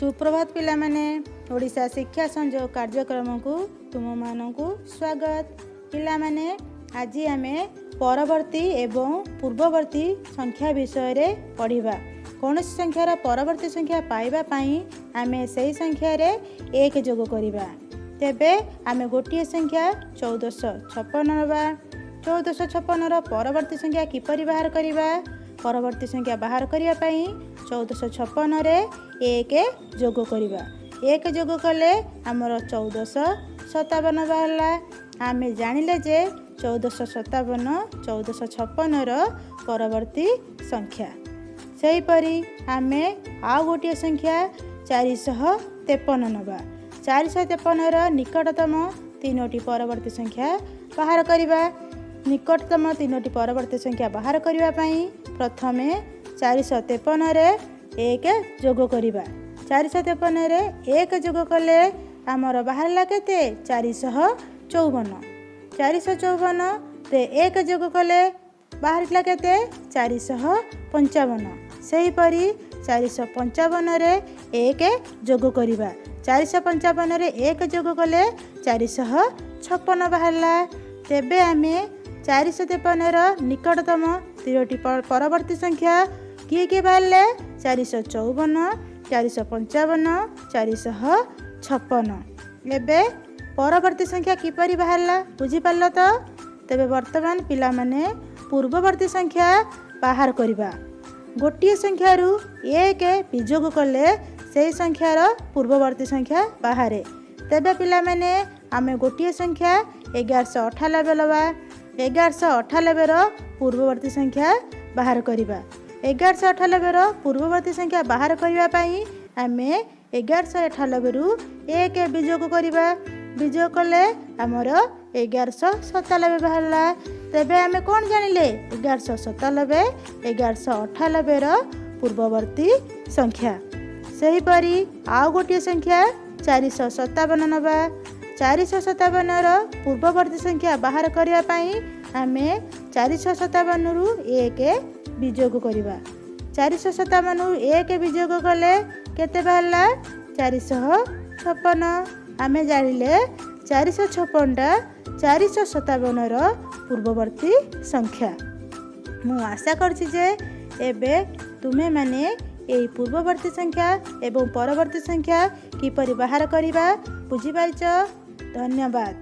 ସୁପ୍ରଭାତ ପିଲାମାନେ, ଓଡ଼ିଶା ଶିକ୍ଷା ସଂଯୋଗ କାର୍ଯ୍ୟକ୍ରମକୁ ତୁମମାନଙ୍କୁ ସ୍ୱାଗତ। ପିଲାମାନେ, ଆଜି ଆମେ ପରବର୍ତ୍ତୀ ଏବଂ ପୂର୍ବବର୍ତ୍ତୀ ସଂଖ୍ୟା ବିଷୟରେ ପଢ଼ିବା। କୌଣସି ସଂଖ୍ୟାର ପରବର୍ତ୍ତୀ ସଂଖ୍ୟା ପାଇବା ପାଇଁ ଆମେ ସେହି ସଂଖ୍ୟାରେ 1 ଯୋଗ କରିବା। ତେବେ ଆମେ ଗୋଟିଏ ସଂଖ୍ୟା 1456 ନେବା। 1456ର ପରବର୍ତ୍ତୀ ସଂଖ୍ୟା କିପରି ବାହାର କରିବା? ପରବର୍ତ୍ତୀ ସଂଖ୍ୟା ବାହାର କରିବା ପାଇଁ 1456ରେ 1 ଯୋଗ କରିବା। 1 ଯୋଗ କଲେ ଆମର 1457 ବାହାରିଲା। ଆମେ ଜାଣିଲେ ଯେ 1457 1456ର ପରବର୍ତ୍ତୀ ସଂଖ୍ୟା। ସେହିପରି ଆମେ ଆଉ ଗୋଟିଏ ସଂଖ୍ୟା 453 ନେବା। 453ର ନିକଟତମ 3ଟି ପରବର୍ତ୍ତୀ ସଂଖ୍ୟା ବାହାର କରିବା। ନିକଟତମ 3ଟି ପରବର୍ତ୍ତୀ ସଂଖ୍ୟା ବାହାର କରିବା ପାଇଁ ପ୍ରଥମେ 453ରେ 1 ଯୋଗ କରିବା। 453ରେ 1 ଯୋଗ କଲେ ଆମର ବାହାରିଲା କେତେ? 454। 454ରେ 1 ଯୋଗ କଲେ ବାହାରିଲା କେତେ? 455। ସେହିପରି 455ରେ 1 ଯୋଗ କରିବା। 455ରେ 1 ଯୋଗ କଲେ 456 ବାହାରିଲା। ତେବେ ଆମେ 453ର ନିକଟତମ 3ଟି ପରବର୍ତ୍ତୀ ସଂଖ୍ୟା କିଏ କିଏ ବାହାରିଲେ? 454, 455, 456। ଏବେ ପରବର୍ତ୍ତୀ ସଂଖ୍ୟା କିପରି ବାହାରିଲା ବୁଝିପାରିଲ ତ? ତେବେ ବର୍ତ୍ତମାନ ପିଲାମାନେ, ପୂର୍ବବର୍ତ୍ତୀ ସଂଖ୍ୟା ବାହାର କରିବା। ଗୋଟିଏ ସଂଖ୍ୟାରୁ 1 ବିଯୋଗ କଲେ ସେହି ସଂଖ୍ୟାର ପୂର୍ବବର୍ତ୍ତୀ ସଂଖ୍ୟା ବାହାରେ। ତେବେ ପିଲାମାନେ, ଆମେ ଗୋଟିଏ ସଂଖ୍ୟା 1198 ନେବା। 1198ର ପୂର୍ବବର୍ତ୍ତୀ ସଂଖ୍ୟା ବାହାର କରିବା। 1198ର ପୂର୍ବବର୍ତ୍ତୀ ସଂଖ୍ୟା ବାହାର କରିବା ପାଇଁ ଆମେ 1198ରୁ 1 ବିଯୋଗ କରିବା। ବିଯୋଗ କଲେ ଆମର 1197 ବାହାରିଲା। ତେବେ ଆମେ କ'ଣ ଜାଣିଲେ? 1197 1198ର ପୂର୍ବବର୍ତ୍ତୀ ସଂଖ୍ୟା। ସେହିପରି ଆଉ ଗୋଟିଏ ସଂଖ୍ୟା 457 ନେବା। 457ର ପୂର୍ବବର୍ତ୍ତୀ ସଂଖ୍ୟା ବାହାର କରିବା ପାଇଁ ଆମେ 457ରୁ 1 ବିଯୋଗ କରିବା। 457ରୁ 1 ବିଯୋଗ କଲେ କେତେ ବାହାରିଲା? 456। ଆମେ ଜାଣିଲେ 456ଟା 457ର ପୂର୍ବବର୍ତ୍ତୀ ସଂଖ୍ୟା। ମୁଁ ଆଶା କରୁଛି ଯେ ଏବେ ତୁମେମାନେ ଏହି ପୂର୍ବବର୍ତ୍ତୀ ସଂଖ୍ୟା ଏବଂ ପରବର୍ତ୍ତୀ ସଂଖ୍ୟା କିପରି ବାହାର କରିବା ବୁଝିପାରିଛ। ଧନ୍ୟବାଦ।